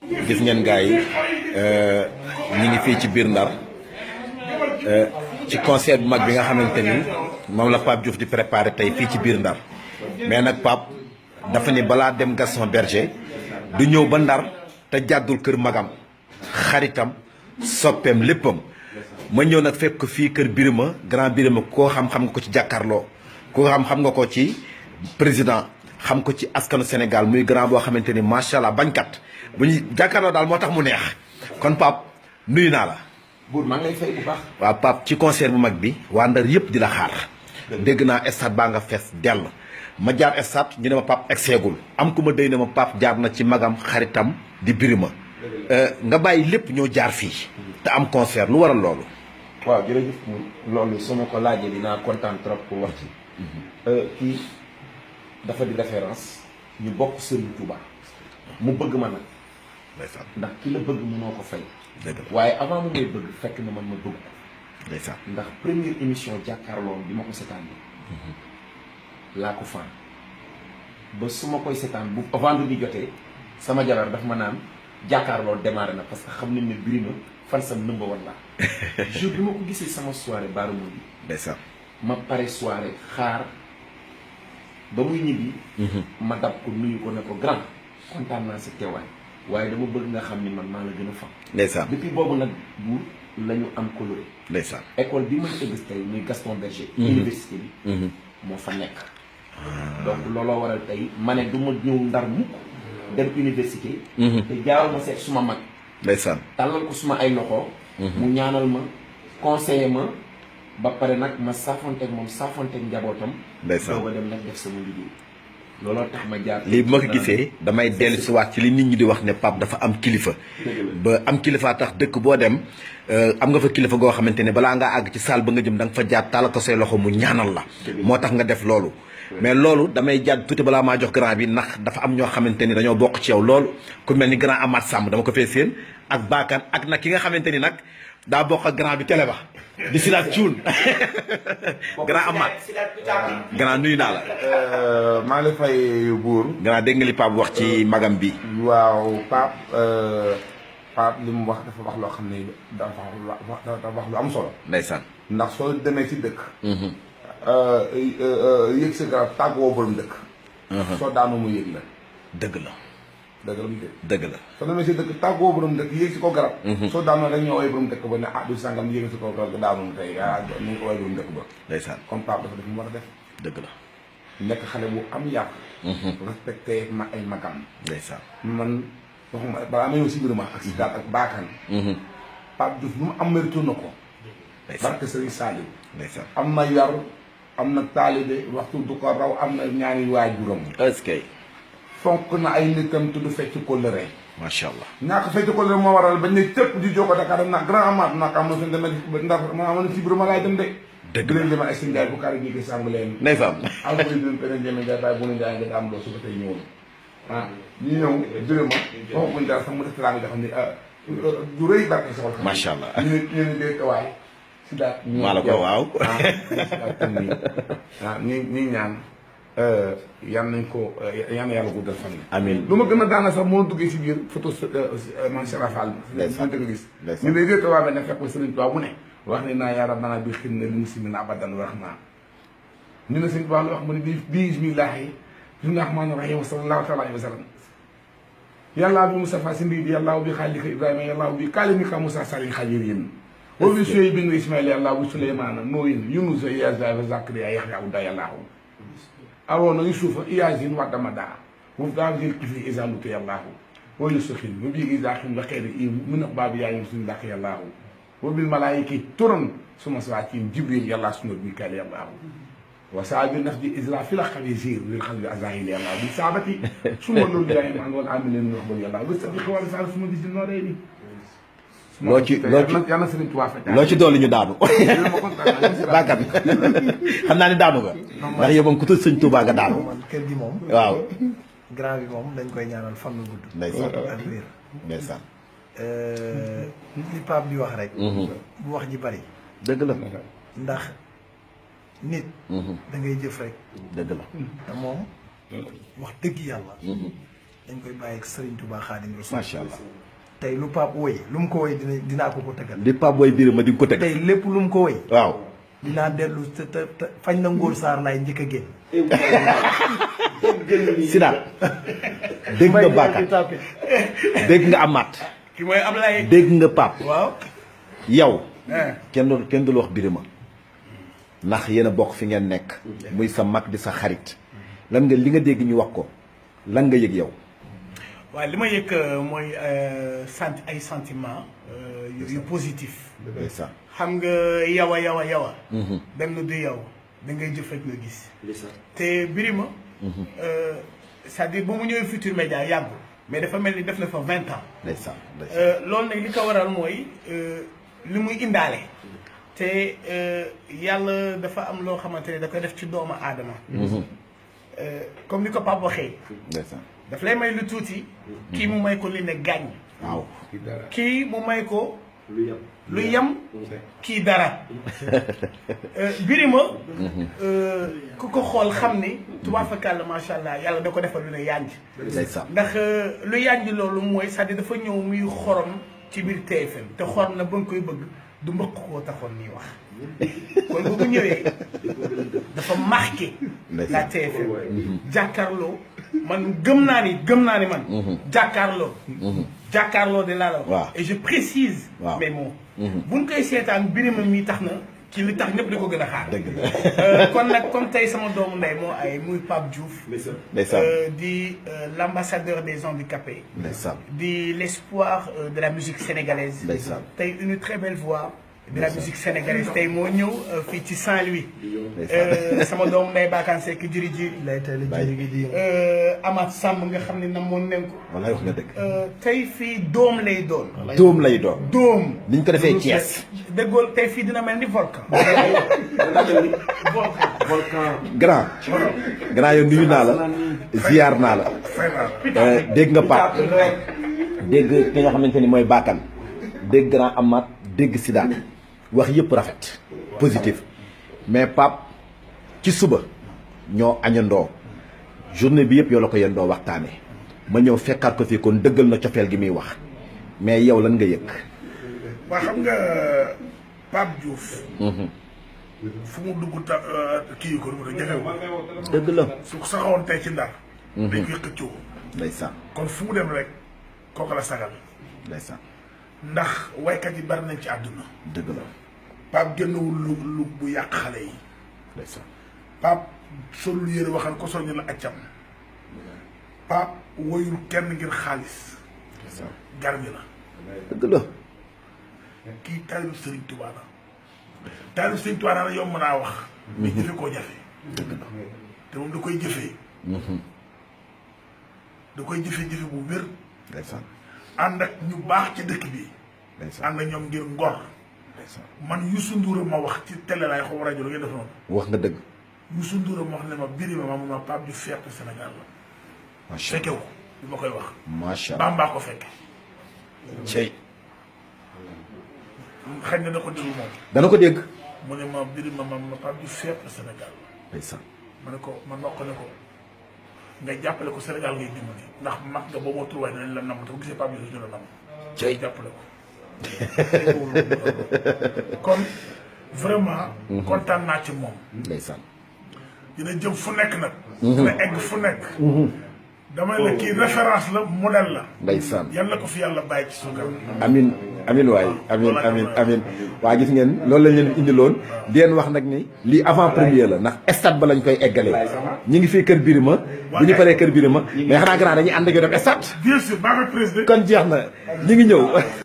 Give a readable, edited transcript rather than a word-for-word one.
gis ngeen gars yi ñi ngi fii ci biir Ndar ci concert bu mag bi nga xamante ni moom la Pape Diouf di préparé tey fii ci biir Ndar mais nag Pape dafa ni balaa dem Gaston Berger du ñëw ba Ndar te jàddul kër magam xaritam soppeem léppam ma ñëw nag fekk ko fii kër Birima grand Birima koo xam-xam nga ko ci jàkkaarloo koo xam-xam nga ko ci président xam ko ci askanu Sénégal muy grand boo xamante ni macha allah bañkat bu ñu jàkkaarloo daal moo tax mu neex kon Pape nuyu naa la. buur maa ngi lay fay bu baax. waaw Pape ci concert bu mag bi waa Ndar yëpp di la xaar. dégg naa stade baa nga fees dell. ma jaar stade ñu ne ma Pape egseegul am ku ma déy ne ma Pape jaar na ci magam xaritam di Birima nga bàyyi lépp ñoo jaar fii te am concert lu waral loolu. waaw jërëjëf loolu su ma ko laajee dinaa kontaan trop pour wax ci. kii dafa di référence ñu bokk Serigne Touba mu bëgg ma nag. ndeysaan ndax ki la bëgg mënoo ko fay. dëgg la waaye avant mu ngay bëgg fekk na man ma bëgg ko. ndeysaan ndax première émission jàkkaarloo bi ma ko seetaan laa ko fan ba su ma koy seetaan bu vendredi jotee sama jabar daf ma naan jàkkaarloo démarré na parce que xam nañ ne Birima fan sam number one la jour bi ma ko gisee sama soirée baaramu bi. ndeysaan ma pare soirée xaar ba muy ñibbi. ma dab ko nuyu ko ne ko grand kontaan naa sa teewaay waaye dama bëgg nga xam ni man maa la gën a fan. ndeysaan depuis boobu nag bu la ñu am coloré. ndeysaan école bi may ëgg tey muy Gaston Berger. université bi. moo fa nekk. donc looloo waral tey ma ne du ma ñëw Ndar mukk dem université. te jaaral ma seet suma mag. ndeysaan tàllal ko suma ay loxo. mu ñaanal ma conseiller ma ba pare nag ma saafonteeg moom saafonteeg njabootam. ndeysaan doo ko dem nag def sama liggéey. looloo tax ma jaar. lii bu ma ko gisee damay dellu si waat ci li nit ñi di wax ne Pape dafa am kilifa. ba am kilifa tax dëkk boo dem am nga fa kilifa goo xamante ne balaa ngaa àgg ci saal ba nga jëm da nga fa jaar tàllal ko say loxo mu ñaanal la. moo tax nga def loolu. mais loolu damay jàdd tuuti balaa maa jox grand bi ndax dafa am ñoo xamante ni dañoo bokk ci yow loolu ku mel ni grand Amath Samb dama ko fee seen ak Bakane ak nag ki nga xamante ni nag daa bokk ak grand bi télé ba di Sidaat Thioune grand Amath grand nuyu naa la. maa ngi lay fay buur. grand dégg nga li Pape wax ci magam bi. waaw Pape li mu wax dafa wax loo xam ne dafa wax lu am solo. ndeysaan ndax soo demee ci dëkk. yëg sa garab tàggoo borom dëkk. soo daanoo mu yëg la. dëgg la. dëgg la mu dégg. dëgg la. soo demee si dëkk tàggoo borom dëkk yéeg si ko garab. soo daanoo rek ñoo woowee borom dëkk ba ne ah du sàngam yéeg si ko garab ga daanu tey ah ni nga ko woowee borom dëkk ba. ndeysaan comme Pape dafa def mu war a def. dëgg la. nekk xale bu am yàq. respecté ay magam. ndeysaan man waxuma balaa may ñëw si Birima ak si daal ak Bakane. Pape Diouf lu mu am mérite na ko. ndeysaan barke Serigne Saliou. ndeysaan am na yar am na taalibe waxtu du ko raw am na ñaani waajuram. est-ce que. fonk na ay nitam te du fecc kóllëre. macha allah. ñàkk fecc kóllëre moo waral bañ ne cëpp di jóg Dakar na grand Amath nag am na fi demee ndax ma amoon si Birima laay dem de. dëgg la leen demal ak seen jaay bu kaari gi sàmm leen. ndeysaan. alhamdulilah dinañ beneen jëmee jaay bàyyi bu ne jaay nga am loo suba tey ñëwoon. ñu ñëw Birima foofu buñ dara sax mu def teraanga nga xam ne du rëy barke soxla. macha allah ñu ne déet waay. si daal maa la ko waaw. ñi ñaan yan nañ ko yan yàlla guddal fan yi. amiin lu ma gën a daana sax moo duggee si biir photo man Serap Fall. ndeysaan dëgg gis. ndeysaan ñu ne déet waa benn fekk Sëriñ Tuubaa mu ne. wax ne naa yaa rabbana bi xin ne li muslimina abadan wa rahma ñu ne Sëriñ Tuubaa lu wax mu ne bi bismillahi rahmaani rahim wa sallallahu taala alayhi wa sallam yàllaa bi Mustafa si ndiidi yàllaa bi xaalika Ibrahima yàllaa bi kaalimika Musa Salin xajir yéen wa bi suy bin Ismaïla yàllaa bi Souleymana Nooyin Yunus Iyaasa wa Zakariya Yaxya Uda yàllaahu aroona Yusufa Iyaasin wa Damada wa daawil kifli isa lutu yàllaahu wa Yusufin wa bi isaaxin wa xeeri i min baabi yaa suñu làq yàllaahu wa bil malaayiki turan suma sawaatin Jibril yàllaa sunu Mikael yàllaahu wa saabi naf ji Israfil xabisir lil xalbi azahil yàllaahu bi saabati suma loolu jaay maan wala amilin wax bal yàllaahu bi sadi xawal sa suma gis noo day ni loo ci yàlla Sëriñ Tuubaa fekk loo ci dolli ñu daanu. Bakane xam naa ne daanu nga. ndax yow moom ku tudd sëñ Touba nga daanu. kër gi moom. waaw. grand bi moom dañ koy ñaanal fan la gudd. ndeysaan ak wér. ndeysaan. li Pape di wax rek. bu wax ji bari. dëgg la. ndax nit. da ngay jëf rek. dëgg la. te moom wax dëgg yàlla. dañ koy bàyyi ak Serigne Touba Xaadim Rasul. macha allah. tey lu Pape woy lu mu ko woy dinaa ko tëggal. li Pape woy Birima di nga ko tëgg. tey lépp lu mu ko woy. waaw. dinaa dellu te fañ na Ngor Sarr laay njëkk a génn. Sida dégg nga Bakar dégg nga Amath. ki mooy Ablaye. dégg nga Pape. waaw. yow. kenn du la wax Birima ndax yéen a bokk fi ngeen nekk. muy sa mag di sa xarit. lan nga li nga dégg ñu wax ko lan nga yëg yow. waaw li ma yëg mooy ay sentiment yu positif. ndeysaan. xam nga yawa. dem na du yow da ngay jëf rek nga gis. te Birima. c'est-à-dire ba mu ñëwee Futurs Médias yàggul mais dafa mel ni def na fa 20 ans. ndeysaan. loolu nag li ko waral mooy li muy indaale. te yàlla dafa am loo xamante ne da ko def ci doomu aadama. comme ni ko Pape waxee. ndeysaan. daf lay may lu tuuti. kii mu may ko li ne gàññ. waaw. kii mu may ko. lu yem kii dara. Birima. ku ko xool xam ni. tubaab fakàlla macha allah yàlla da ko defal lu ne yànj. ndeysaan. ndax lu yànj loolu mooy c'est-à-dire dafa ñëw muy xorom ci biir TFM te xorom na ba nga koy bëgg du mbëq koo taxoon nii wax. kon bu mu ñëwee dafa marqué la TFM. jàkkaarloo man gëm naa ni man. jàkkaarloo de laa la wax. et je précise. mes mots. buñ koy seetaan Birima mi tax na ci li tax ñëpp di ko gën a xaar. dëgg la kon nag comme tey sama doomu ndey moo ay muy Pape Diouf. ndeysaan. di l'ambassadeur des handicapés. ndeysaan. di l'espoir de la musique sénégalaise. ndeysaan. tey une très belle voix. de la musique sénégalaise tey moo ñëw fii ci Saint-Louis. sama doomu ndey Bakane Seck jiri ji. lay teel a jiri ji. Amath Samb nga xam ne namoon nañ ko. wallaay wax nga dëgg. tey fii doom lay doon. doom lay doon. doom. ni ñu ko defee Thiès. déggool tey fii dina mel ni volcan. grand yow nuyu naa la ziar naa la. dégg nga Pape. dégg ki nga xamante ni mooy Bakane. dégg grand Amath. dégg Sida wax yëpp rafet positif mais Pape ci suba ñoo añandoo journée bi yëpp yow la ko yendoo waxtaane ma ñëw fekkaat ko fii kon dëggal na cofeel gi muy wax mais yow lan nga yëg. waa xam nga Pape Diouf. fu mu dugg kii yu ko du jafewu. dëgg la. su saxoon tey ci Ndar. dañ koy xëccoo. ndeysaan. kon fu mu dem rek kooku la sagal. ndeysaan. ndax waykat yi bari nañ ci àdduna. dëgg la. Pape génnewul lu bu yàq xale yi. ndeysaan. Pape solul yére waxal ko sol ñu la accam. Pape woyul kenn ngir xaalis. ndeysaan. garmi la. dëgg la. kii taalibu Serigne Touba la. taalibu Serigne Touba la yomb naa wax. mais jëfe koo jafe. dëgg la. te moom da koy jëfee. da koy jëfe bu wér. ndeysaan. ànd ak ñu baax ci dëkk bi. ànd ak ñoom ngir ngor. man Youssou Ndour ma wax ci télé laay xaw rajo la ngeen def noonu. wax nga dëgg. Youssou Ndour ma wax ne ma Birima ma Pape Diouf fierté Sénégal la. macha allah fekke wu bi ma koy wax. macha allah Bamba ko fekke. cey. xëy na da ko déglu moom. dana ko dégg. mu ne ma Birima ma Pape Diouf fierté Sénégal la. ndeysaan. ma ne ko man wax ko ne ko nga jàppale ko Sénégal ngay dimbali ndax mag nga boo moo trouvé dinañ la nam te bu gisee Pape Diouf dina la nam. cey jàppale ko. kon vraiment. kontaan naa ci moom. ndeysaan. dina jëm fu nekk nag. dina egg fu nekk. damay la kii référence la modèle la. ndeysaan. yal na ko fi yàlla bàyyi ci suñu kanam. amin amin waay amin waa gis ngeen loolu lañ leen indiloon di leen wax nag ni lii avant première la ndax stade ba lañ koy eggalee ñi ngi fii kër Birima bu ñu paree kër Birima mais xanaa gannaaw dañuy ànd ak yow dem stade bien sûr maa ngi président. kon jeex na ñi ngi ñëw